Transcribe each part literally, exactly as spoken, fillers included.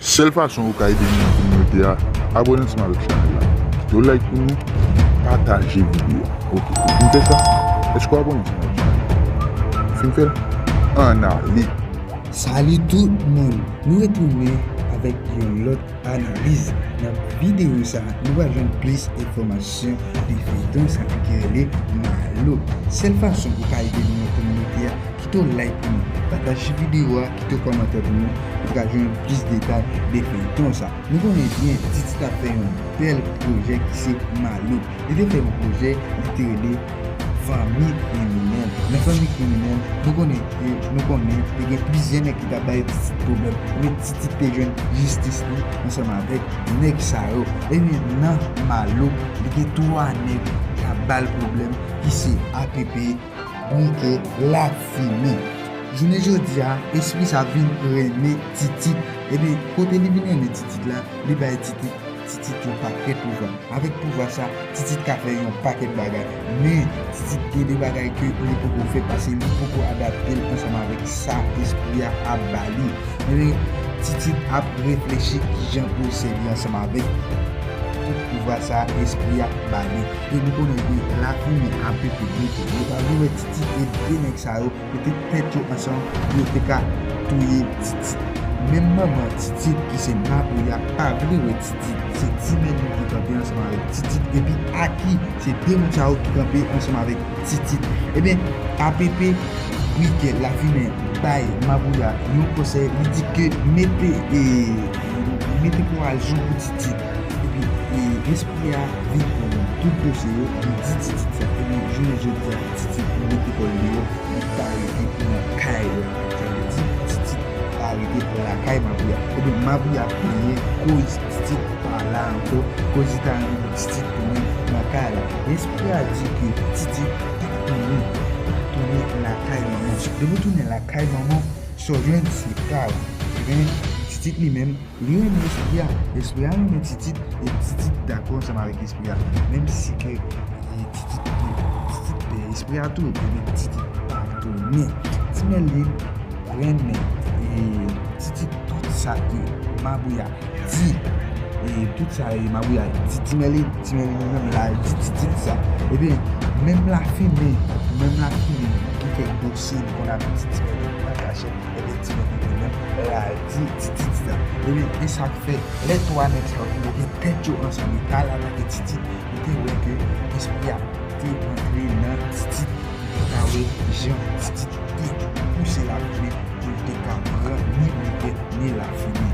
Sèl fason ou ka ede nou nan kominote a, abòne ansanm avèk chanèl la. Kite yon like pou nou, pataje videyo a. Ok, ou fin fè sa? Èske w abòne ansanm avèk chanèl la? Ou fin fè l? Ann ale! Salut tout moun! Nou retounen avèk yon lòt analiz. Nan videyo sa, nou pral jwenn plis enfòmasyon de feyton sa ki rele Malo. Sèl fason ou ka ede nou nan kominote a, kite yon like pou nou, pataje videyo a, kite yon kòmantè pou nou, pou nou ka jwenn plis detay de feyton sa. Nou konnen byen, Titi t ap fè yon bèl pwojè ki se Malo. Li te fè yon pwojè, li te rele Fanmi Kriminèl. Nan Fanmi Kriminèl, nou konnen, nou konnen, te gen plizyè nèg ki t ap bay Titi pwoblèm. Men Titi te jwenn jistis li ansanm avèk nèg sa yo. Ebyen, nan Malo, li gen twa nèg k ap ba l pwoblèm, ki se A P P, Brikè, Lafimen. Jounen jodi a, espri sa vin renmen Titi. Ebyen, kote li vin renmen Titi la, li bay Titi, Titi yon pakèt pouvwa. Avèk pouvwa sa, Titi ka fè yon pakèt bagay. Men, Titi gen de bagay ke li poko fè, paske li poko adapte l ansanm avèk sa espri a ap ba li. Ebyen, Titi ap reflechi kijan pou l sèvi ansanm avèk tout pouvwa sa espri a ba li. E nou konnen ke Lafimen, A P P, Brikè, yo pa vle wè Titi e de nèg sa yo mete tèt yo ansanm pou yo te ka touye Titi. Menm manman Titi, ki se Mabouya, pa vle wè Titi. Se Ti Mèlin ki kanpe ansanm avèk Titi, epi Aki, se de moun sa yo ki kanpe ansanm avèk Titi. Ebyen, A P P, Brikè, Lafimen bay Mabouya yon konsèy, li di ke mete, e, mete kouraj ou pou Titi. Epi, e, espri a vin konn tout dosye yo, li di Titi sa. Ebyen, jounen jodi a, Titi mete kò l deyò, li pa rete nan kay la. Sa vle di, Titi pa rete lakay Mabouya. Ebyen, Mabouya plenyen koz Titi pa la ankò, koz li ta renmen pou Titi tounen nan kay la. Espri a di ke Titi pa tounen, pa tounen lakay manman. Depi w tounen lakay manman, sa w jwenn se kay. Ebyen, Titi li menm, li renmen espri a. Espri a renmen Titi, e Titi dakò ansanm avèk espri a. Menm si ke, e, Titi, Titi pè espri a tou, ebyen Titi pa tounen. Ti Mèlin renmen, e, Titi tout sa ke Mabouya di. E tout sa, e, Mabouya di Ti Mèlin, Ti Mèlin li menm la di Titi sa. Ebyen, menm Lafimen, menm Lafimen ki fè dosye li konn ap di Ti Mèlin an kachèt, ebyen Ti Mèlin li menm la di Titi sa. Ebyen, e sa k fè lè twa nèg sa yo te mete tèt yo ansanm, yo t al atake Titi, yo te wè ke espri a te rantre nan Titi, yo te ka wè jan Titi te pouse Lafimen pou l te ka pran ni Brikè ni Lafimen.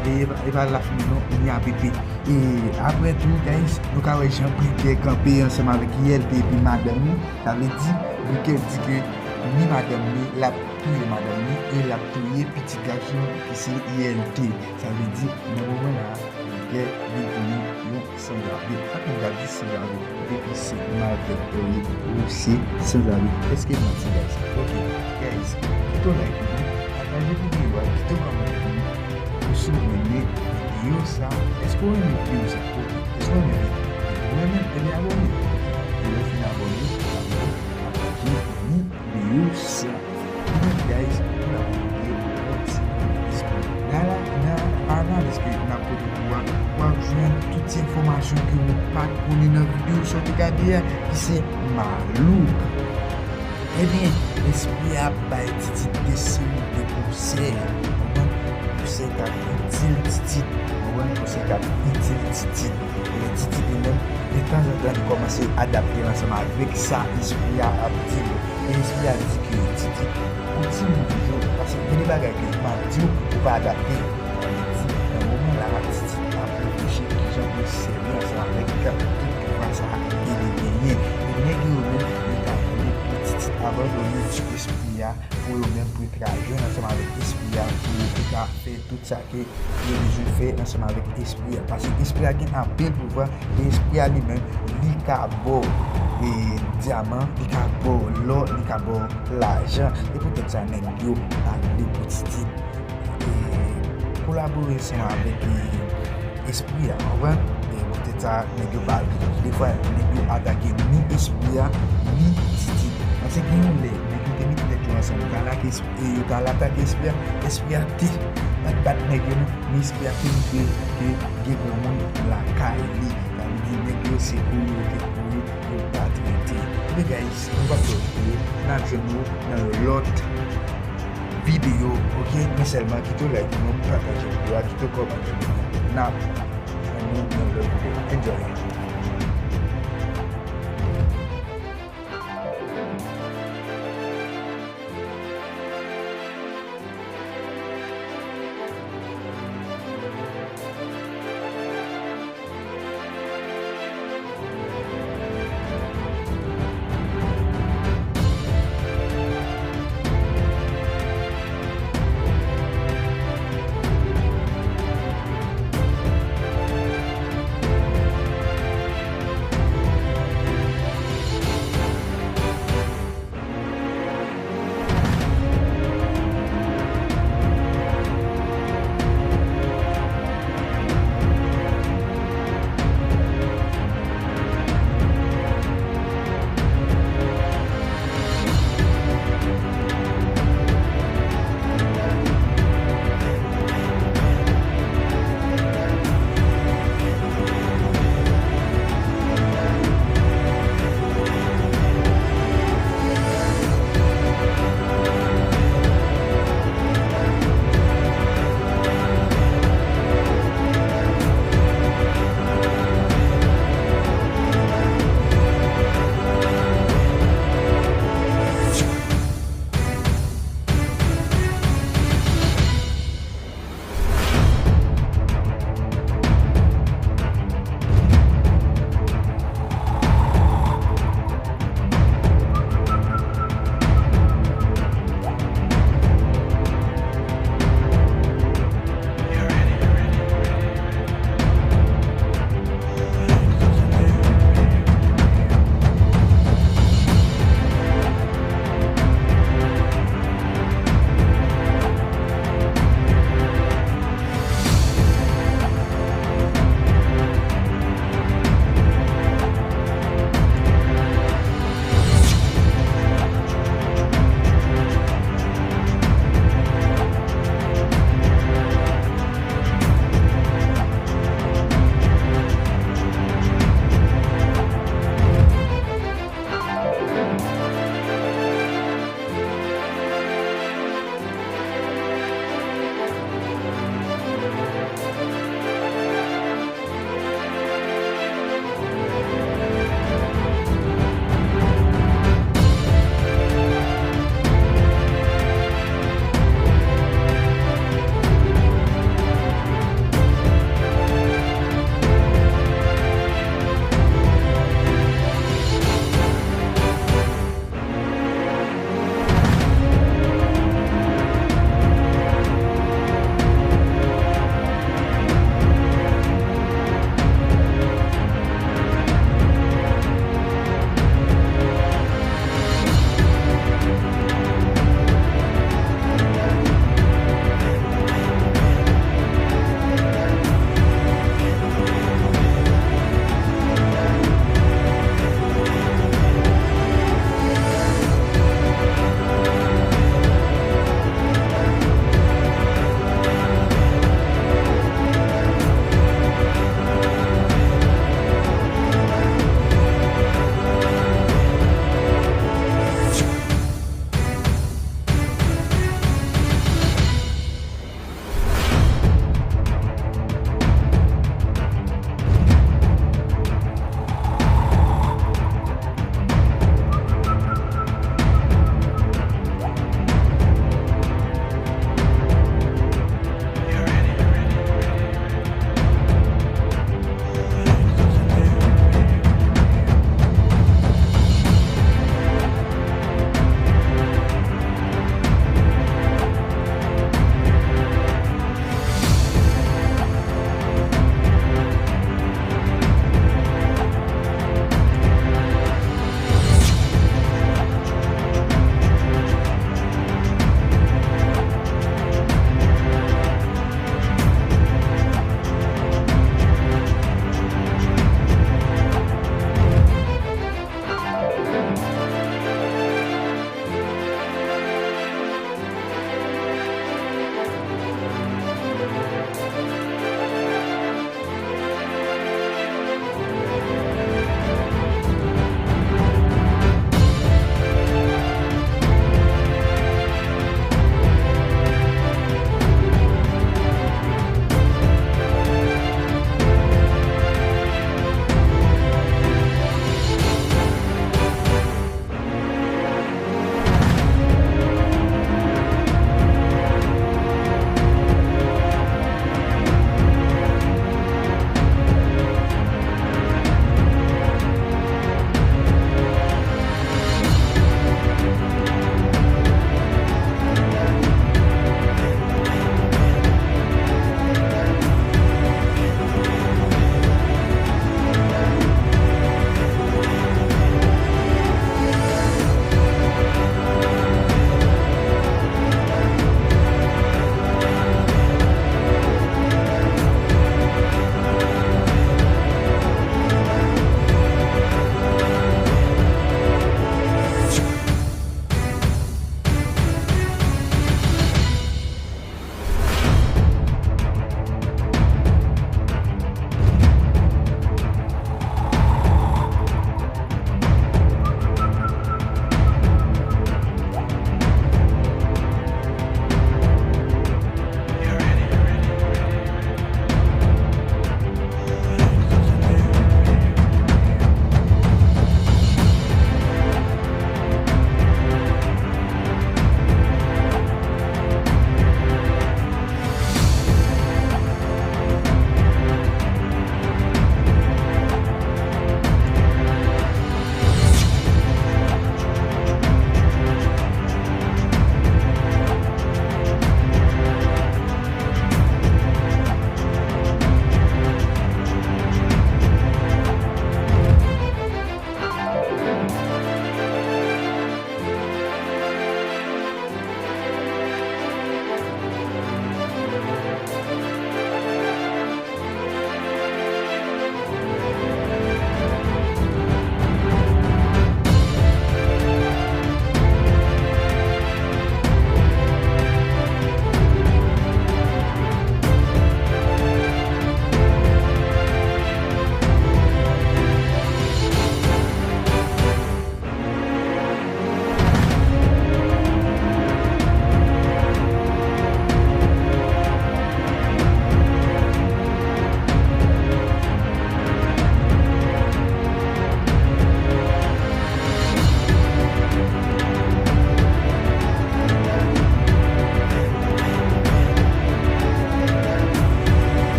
E e pa, e pa Lafimen non, ni A P P. E apre tou, guys, nou ka wè jan Brikè kanpe ansanm avèk I L T epi madanm li. Sa vle di, Brikè di ke ni madanm li, l ap touye madanm li e l ap touye pitit gason ki se I L T. Sa vle di, nan moman la, Brikè vin tounen yon sanzave. Sa konn ka di sanzave. Depi se malfektè ou ye, ou se sanzave. Èske m manti, guys? Ok, guys, kite yon like pou nou, pataje videyo a, kite yon kòmantè pou nou. Ou si w renmen videyo sa, èske w renmen videyo sa? Ok, èske w renmen videyo? Ou renmen, ebyen abòne. E lè w fin abòne, abòne, pataje videyo sa. Ebyen, guys, nou la pou montre yon ti espri. Nan la, nan analiz ke n ap pote pou ou a, w ap jwenn tout ti enfòmasyon ke ou pa t konnen nan videyo sa w te gade a, ki se Malouk. Ebyen, espri a ap bay Titi de seri de konsèy. Konprann? Konsèy k ap itil Titi. Konprann? Konsèy k ap itil Titi. E Titi li menm, de tanzantan, li kòmanse adapte l ansanm avèk sa espri a ap di l. E espri a di ke Titi, kontinye toujou, paske gen de bagay ke m ap di w, ou pa adapte. Sa vle di, nan moman la, Titi ap reflechi kijan pou l sèvi ansanm avèk tout pouvwa sa a ke li genyen. E nèg yo menm, yo ta vle pou Titi abandone ti espri a, pou yo menm, pou yo te ka jwenn ansanm avèk espri a, pou yo te ka fè tout sa ke yo bezwen fè ansanm avèk espri a. Paske espri a gen anpil pouvwa, e espri a li menm, li ka ba w, e, dyaman, li ka ba w lò, li ka ba w lajan. E poutèt sa, nèg yo pa vle pou Titi, e, kolabore ansanm avèk, e, espri a, w konprann? E poutèt sa, nèg yo pa vle. Defwa, nèg yo atake ni espri a, ni Titi. Paske gen yon lè, nèg yo te met tèt yo ansanm, yo t al atake espri a, e yo t al atake espri a, espri a te bat nèg yo non, m espere ke m te ke gen granmoun lakay li. Sa vle di nèg yo se kouri yo te kouri pou yo pa trete. Ebyen guys, nou pa fè w kouri, n ap jwenn nou nan yon lòt videyo, ok? Men sèlman kite w like pou nou, pataje videyo a, kite w kòmante pou nou. N ap jwenn nou nan lòt videyo. Enjoy!